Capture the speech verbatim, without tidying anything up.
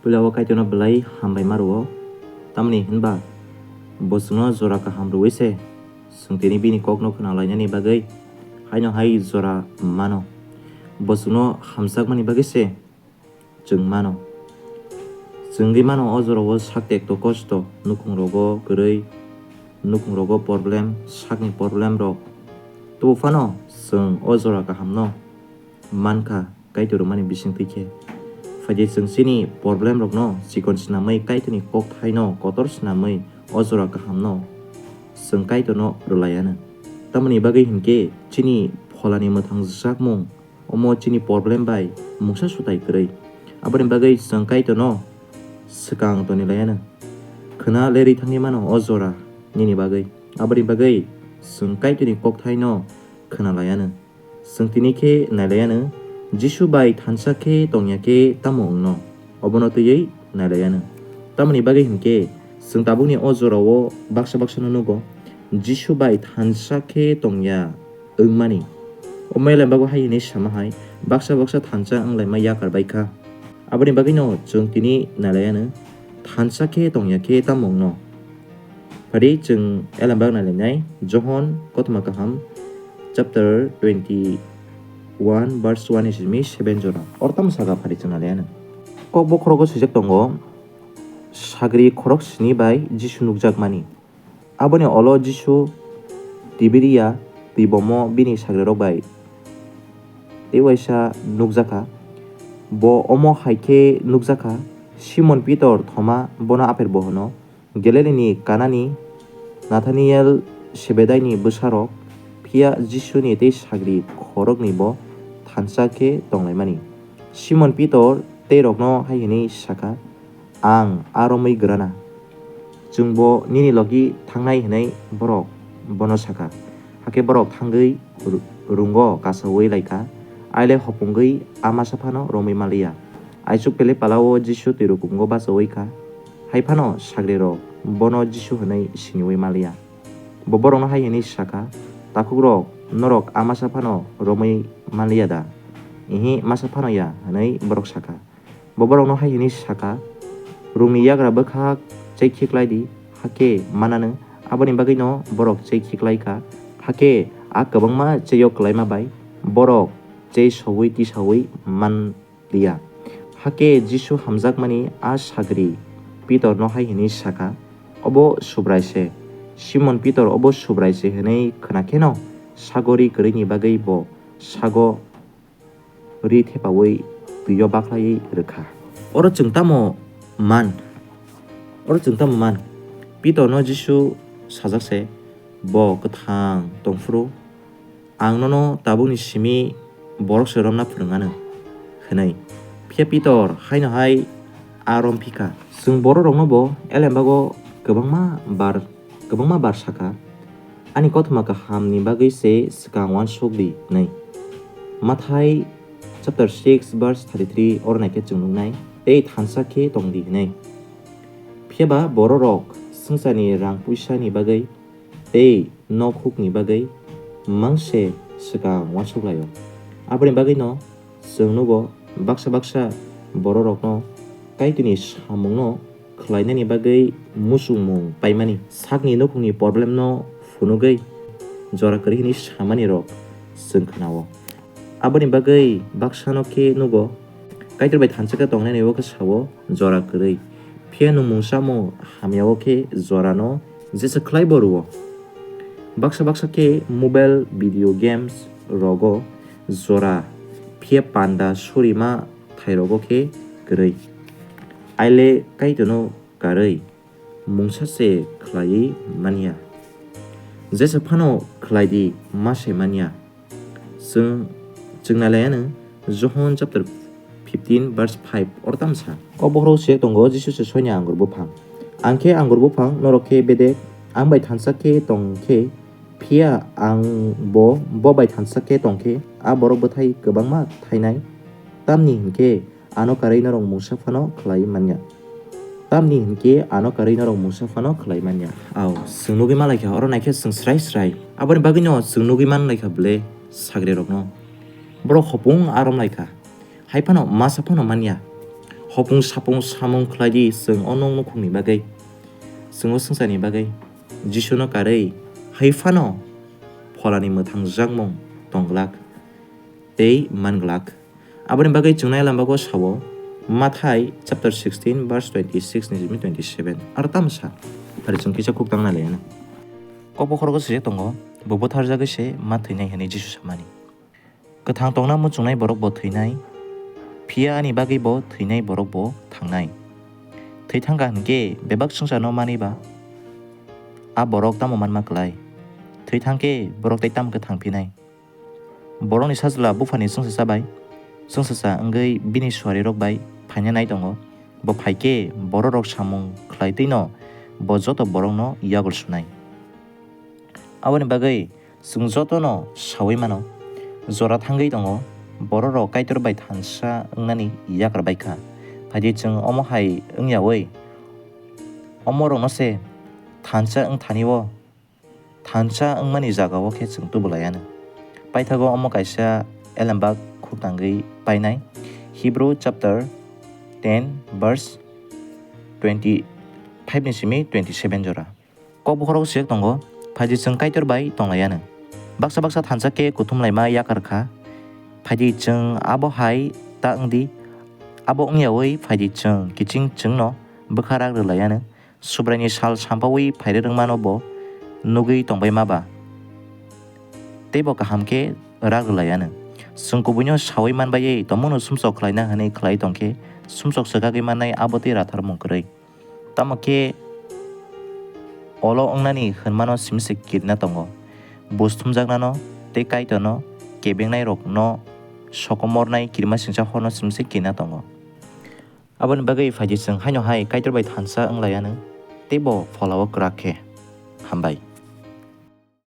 Puila o Kaitorno belai hambai ma rwo, tamni hwnba bo chwngno jora kaham rwui se chwng tini bini kokno khna lainani bagwi haino hai jora mano. Bo chwngno hamjakmani bagwi se chwng mano. Chwngwi mano o jorao sak tekto kosto, nukhungrogo kwrwi, nukhungrogo problem, sakni problem rok. Tubufano chwng o jora kahamno mankha Kaitor rwmani bisingtwi khe. Phaidi chwng chini problem rokno chikon swnamwi Kaitorni kokthaino kotor swnamwi o jora kahamno chwng Kaitorno rwlaianw. Tamoni bagwi hinkhe chini pholani mwthangjakmung omo chini problem bai mungsa swtai kwrwi. Aboni bagwi chwng Kaitorno swkang toni laianw. Khwna lerwi thangwi mano o jora nini bagwi. Aboni bagwi chwng Kaitorni kokthaino khwna laianw. Chwng tini khe nai laianw, Jisu bai thansa khe tongya khe tamo wngno? Obono twiwi nai laianw. Tamoni bagwi hinkhe chwng tabukni o jorao baksa baksano nugo, Jisu bai thansa khe tongya wngmani. O mailam bago hai hwnwi sama hai, baksa baksa thansa wnglaima yakar bai kha. Aboni bagwino chwng tini nai laianw, thansa khe tongya khe tamo wngno? Phadi chwng elembak nai lainai, Johon kothoma kaham chapter twenty one verse one ni simi seven jora. Oro tamo saka phadi chwng nai laianw. Kok bokhorogo swijak tongo, sagri khorok sini bai Jisu nukjakmani. Aboni olo Jisu Tiberia twibomo bini sagrirok bai tei waisa nukjakha. Bo omo hai khe nukjakha, Simon Pitor, Thoma, bono Aper bo hwno, Galilini Kanani Nathaniel, Sebedaini bwsarok, phiya Jisuni tei sagri khoroknwi bo thansa khe tonglaimani. Simon Pitor tei rokno hai hwnwi sakha, "Ang a romwi grana. Chwngbo nini logi thangnai," hwnwi borok bono sakha. Hakhe borok thangwi ru-, rungo kasaui lai kha, aile hopungwi a masa phano romwi maliya. Aichuk pele pala-o Jisu twi rukungo bachaui kha, hai phano sagrirok bono Jisu hwnwi siniui maliya. Bo borokno hai hwnwi sakha, "Takhukrok, norok a masa phano romwi maliya da?" "Ihi, masa phano ya," hwnwi borok sakha. Bo borokno hai hwnwi sakha, "Rungni yagra bwkhak chei khiklai di, hakhe mananw." Aboni bagwino borok chei khiklai kha, hakhe a kwbangma cheio kwlaima bai borok chei soui tisaui man liya. Hakhe Jisu hamjakmani a sagri Pitorno hai hwnwi sakha, "Obo Subrai se." Simon Pitor obo Subrai se hwnwi khwna kheno sagori kwrwini bagwi bo sago ri thepaui twio bakhlaiwi rwkha. Oro chwng tamo man? Oro chwng tamo man? Pitorno Jisu sajak se, "Bo kwthang tong phuru ang nono tabukni simi borok se romna phwrwng anw," hwnwi. Phiya Pitor haino hai a rom phi kha. Chwng bororokno bo elembago kwbangma bar, kwbangma bar sakha, "Ani kothoma kahamni bagwi se swkang uansuk di," hwnwi. Mathai chapter six verse thirty three oro naikhe chwng nuknai, "Tei thansa khe tong di," hwnwi. Phiya ba bororok swngcharni rang puisani bagwi tei nok hukni bagwi mangse swkang uansuk lai-o. Aboni bagwino chwng nugo, baksa baksa bororokno Kaitorni samungno khlainani bagwi muchungmung paimani, sakni nukhungni problemno phunugwi jora kwrwi hwnwi samanirok chwng khna-o. Aboni bagwi baksano khe nugo, Kaitor bai thansa khe tongnani o khe sao, jora kwrwi. Phiya nwng mungsa mung hamya-o khe jorano jesa khlai bo rw-o. Baksa baksa khe mobile video games rogo jora, phiya panda surima thairogo khe kwrwi. Aile Kaitorno karwi mungsa se khlaiwi manya. Jesa phano khlai di, ma se manya. Chwng, chwng nai lai anw, Johon chapter fifteen verse five oro tamo sa. O bokhorok se tongo, Jisu se soini angur buphang. Ang khe angur buphang, norok khe bedek. Ang bai thansa khe tong khe, phiya ang bo, bo bai thansa khe tong khe, a borok bwthai kwbangma thainai. Tamni hinkhe ano karwi norok mungsa phano khlai manya. Tamni hinkhe ano karwi norok mungsa phano khlai manya. Au, chwng nugwi ma lai kha, oro naikhe chwng srai srai. Aboni bagwino chwng nugwi man lai kha bwle sagrirokno. Borok hopung arom lai kha. Hai phano masa phano manya. Hopung sapung samung khlai di, chwng o nok nukhungni bagwi, chwng o swngcharni bagwi Jisuno karwi hai phano Pholani mwthangjakmung tong glak tei man glak. Aboni bagwi chwng nai lambago sao, Mathai chapter sixteen verse twenty-six ni simi twenty-seven. Aro tamo sa? Phari chwng kisa khuk tang nai lai ano. Kokbokhorogo swijak tongo, bo butharjagwi se ma thwinai hwnwi Jisu samani. Kwthang tongna muchungnai borok bo thwinai, phiya ani bagwi bo thwinai borok bo thangnai. Thwi thangkha hwnkhe bebak swngcharno manwi ba a borok tamo manma klai? Thwi thangkhe borok tei tamo khe thangphinai? Borokni Sajla Buphani chwngsacha bai chwngsacha wngwi bini suarirok bai phaina nai tongo. Bo phai khe bororok samung khlai twi'-no bo joto borokno yagul sunai. Aboni bagwi chwng jotono saui mano, jora thangwi tongo, bororok Kaitor bai thansa wngnani yakar bai kha. Phaidi chwng omo hai wngyaui omorokno se thansa wng thani-o thansa wngmani jagao khe chwng tubu lai anw. Paithago omo kaisa elembak khuk tangwi painai, Hebrew chapter ten verse twenty-five ni simi twenty-seven jora. Kokbokhorogo swijak tongo, phaidi chwng Kaitor bai tong lai anw. Baksa baksa thansa khe kuthum laima yakar kha. Phaidi chwng abo hai ta wng di, abo wngyaui phaidi chwng kiching chwngno bwkha rak rw lai anw. Subraini sal sampaui phairwrwngmano bo nugwi tongbai ma ba? Tei bo kaham khe rak rwlai anw. Chwng kubuino saui manbaiwi tongmungno sumsok khlaina hwnwi khlai tong khe, sumsok swkagwi mannai abo tei ratharmung kwrwi. Tamo khe olo wngnani hwnmano simi se kirina tongo. Buj thumjaknano tei Kaitorno kebengnairokno sokomornai kirimasingcha horno simi se kirina tongo. Aboni bagwi phaidi chwng haino hai Kaitor bai thansa wng lai anw, tei bo pholao kwrak khe. Hambai.